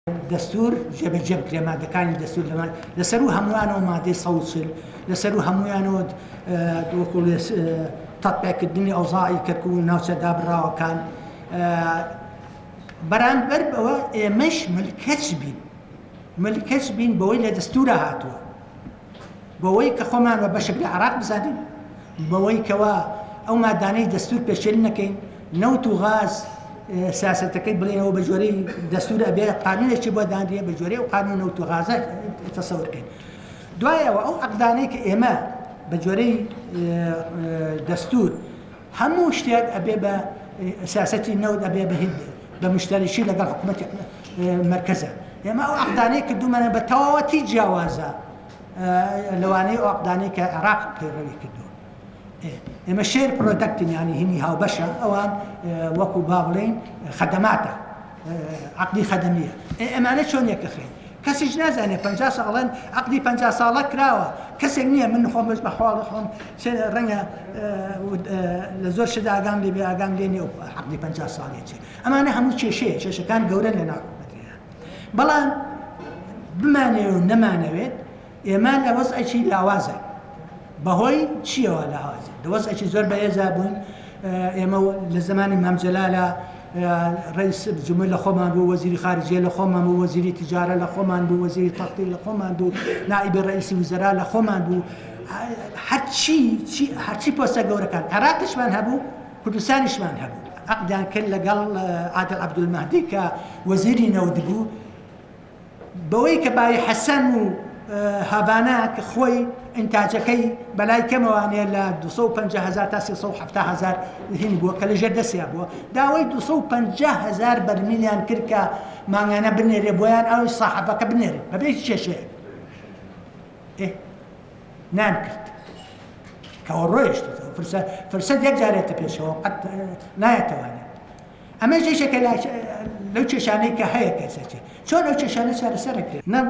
دەستوور جێبەجێ بکرێ، مادەکانی دەستوور لە سەروو هەموویانەوە مادەی 140، لە سەروو هەموویانەوە وەکوو تەتبیقکردنی ئەوزاعی کەرکووک و ناوچە دابڕاوەکان. بەرامبەر بەوە ئێمەش ملکەچ بین، ملکەچ بین بەوەی لە دەستوورا هاتووە. بەوەی کە خۆمان بە بەشێک لە عێراق بزانین، بەوەی کەوا ئەو مادانەی دەستوور پێشێل نەکەین، نەوت و غاز سیاسەتەکەی بڵێنەوە بە جۆرەی دەستوور ئەبێ قانونێکی بۆ دانرێ بە جۆرەی ئەو قانون نەوت و غازە تەسەور کەین. دوایەوە ئەو عەقدانەی کە ئێمە بە جۆرەی دەستوور هەموو شتێک ئەبێ بە سیاسەتی نەوت ئەبێ بە بە مشتەرەکی لەگەڵ حکوومەتی مەرکەزە. ئێمە ئەو عەقدانەی کردوومانە بە تەواوەتی جیاوازە لەوانەی ئەو عەقدانەی کە عێراق پەیڕەوی کردووە. ئێمە share product ین یانی هینی هاوبەشە ئەوان وەکو با بڵێین خەدەماتە عەقدی خەدەمیە. ئەمانە چۆن یەکەخرێن؟ کەسیش نازانێت 50 ساڵن عەقدی 50 ساڵە کراوە کەسێک نییە من خۆم بەس بە حواڵ خۆم ڕەنگە لە زۆر شت ئاگام لێ بێ ئاگام لێ نییە عەقدی 50 ساڵیە چیە. ئەمانە هەموو کێشەیە، کێشەکان گەورەن لە ناو حکومەتەکەیان. بەڵام بمانەوێ و نەمانەوێت ئێمە لە وەزعێکی لاوازە. بەهۆی چییەوە لاوازە؟ لە وەزعێکی زۆر بەهێزا بووین. ئێمە لە زمانی مام جەلالە ڕئیس جمهور لە خۆمان بوو، وەزیری خارجیە لە خۆمان بوو، وەزیری تجارە لە خۆمان بوو، وەزیری تەختی لە خۆمان بوو، نائیبی ڕئیسی وزەرا لە خۆمان بوو. هەرچی هەرچی پۆستە گەورەکان عێراقیشمان هەبوو، کوردستانیشمان هەبوو. عەقدیان کرد لەگەڵ عادل عەبدولمەهدی کە وەزیری نەوت بوو، بەوەی کە بای حەسەن و هاڤانا کە خۆی ئینتاجەکەی بەلای کەمەوانەیە لە 250 هەزار تا 370 هەزار هین بووە کە لەژێر دەستیا بووە، داوای 250 هەزار بەرمیلیان کرد کە مانگانە بنێرێ بۆیان ئەو ساحەبەکە بنێرن بەبێ هیچ کێشەیەک. ئێ نان کرد کەەوە ڕۆیشت فرسەت یەک جارێتە پێشەوە قەت نایەتەوانێ ئەمە یەکێکە لەو کێشانەی کە هەیە کەسەچێ چۆن ئەو کێشانە چارەسەرەکرێت نە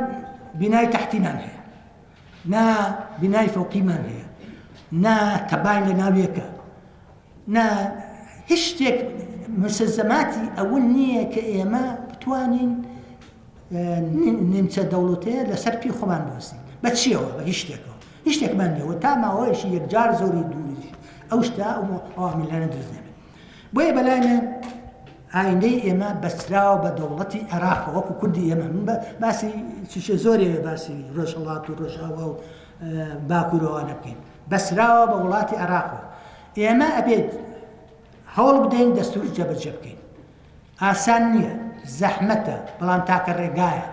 بینای تەحتیمان هەیە نا بینای فەوقیمان هەیە نا تەبای لە ناویەکە نا هیچ شتێک مسەزەماتی ئەوە نییە کە ئێمە بتوانین نیمچە دەوڵەتەیە لەسەر پێی خۆمان بوەستین. بە چییەوە؟ بە هیچ شتێکەوە. هیچ شتێکمان نییە و تا ماوەیەکی یەکجار زۆری دووریش ئەو شتە ئەو عەواملانە دروست نابێت. بۆیە بەلای من ئایندەی ئێمە بەستراوە بە دەوڵەتی عێراقەوە وەکو کوردی ئێمە من باسی چیشە زۆرێ باسی ڕۆژهەڵات و ڕۆژئاوا و باکوورەوە نەبکەین بەستراوە بە وڵاتی عێراقەوە ئێمە ئەبێت هەوڵ بدەین دەستور جێبەجێ بکەین ئاسان نییە، زەحمەتە، بەڵام تاکە ڕێگایە.